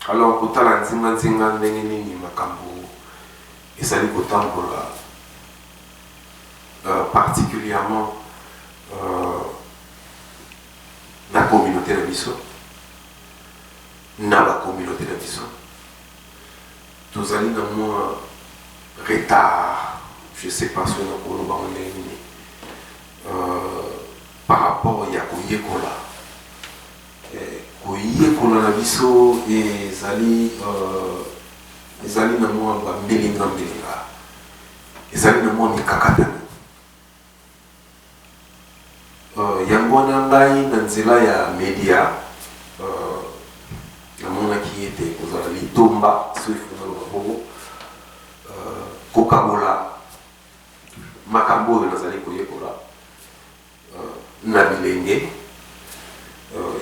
Alors kotala nzinganzinga ndenge nini makambo ezali kotambola particulièrement na communauté na biso, na ba communauté na biso, tozali na mwa retard, je sais pas soki nakoloba yango ndenge nini, par rapport ya koyekola. Koyekola na biso ezali ezali na mwa ba mbelinga mbelinga, ezali na mwa mikakatano. Yango wana ngai na nzela ya media namonaki ete ekozala litomba, soki faut naloba bongo, kokabola makambo oyo nazali koyekola na bilenge.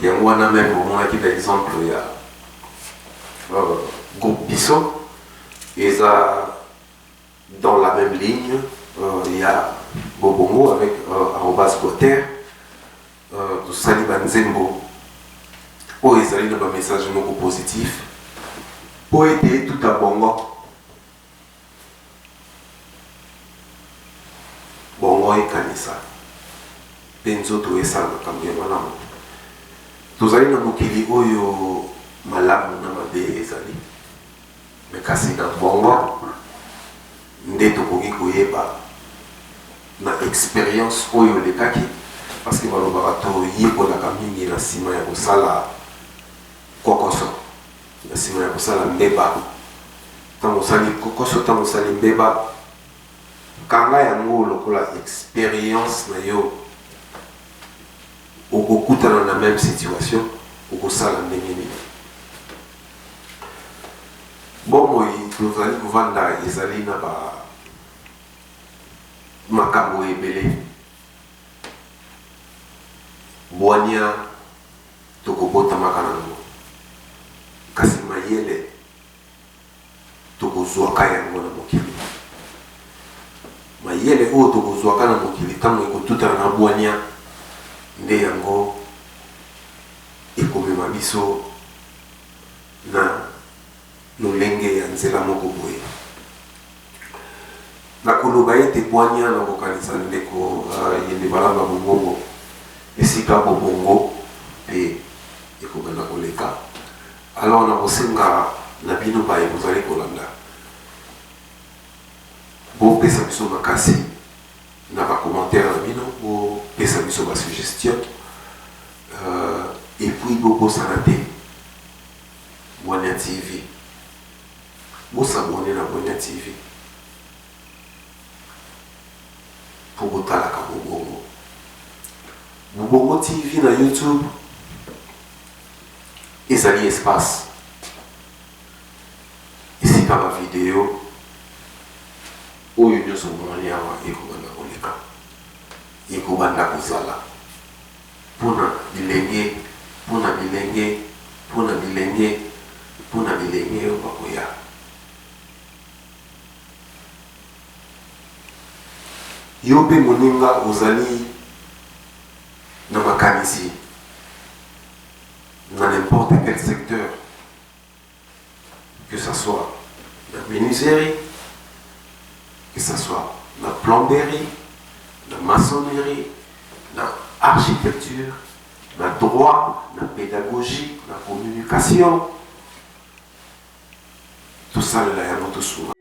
Yango wana meme bomonaki ba exemple ya groupe Biso eza dans la même ligne ya Bobongo avec arobase Boter. Tosali ba nzembo oyo ezali na ba message moko positif mpo ete etuta bongo Bongo ekanisa, mpe nzoto esala makambo ya malamu. Tozali na mokili oyo malamu na mabe ezali, me kasi na bongo nde tokoki koyeba na experience oyo elekaki, parce que balobaka toyekolaka mingi na nsima ya kosala kokoso. Na sima ya kosala mbeba, tango osali kokoso, tango osali mbeba, kanga yango lokola experience na yo. Okokutana na meme situation, okosala ndenge nini? Bomoi tozali kovanda ezali na ba makambo ebele. Bwania. Tokobotamaka na yango, kasi mayele tokozwaka yango na mokili. Mayele oyo tokozwaka na mokili ntango ekotutana na bwania, nde yango ekomema biso na lolenge ya nzela moko boye. Nakoloba ete bwania na kokanisa ndeko Yende Balamba Mongongo esika bobongo mpe ekobanda koleka. Alors nakosenga na bino baye bozali kolanda, bopesa biso makasi na ba commentaires na bino, bopesa biso ba suggestions et puis bobosana te Bwania TV. Bo s'abonner na Bwania TV po botalaka Bobongo. Bobongo TV na YouTube ezali espace esika ba video oyo nyonso bomoni awa ekobanda koleka, ekobanda kozala mpo na bilenge, mpo na bilenge, mpo na bilenge, mpo na bilenge oyo bakoya. Yo mpe moninga ozali na makanisi na n'importe quel secteur, que ça soit na menuiserie, que ça soit na plomberie, na maçonnerie, na architecture, na droit, na pedagogie, na communication, tosalela yango tosunga.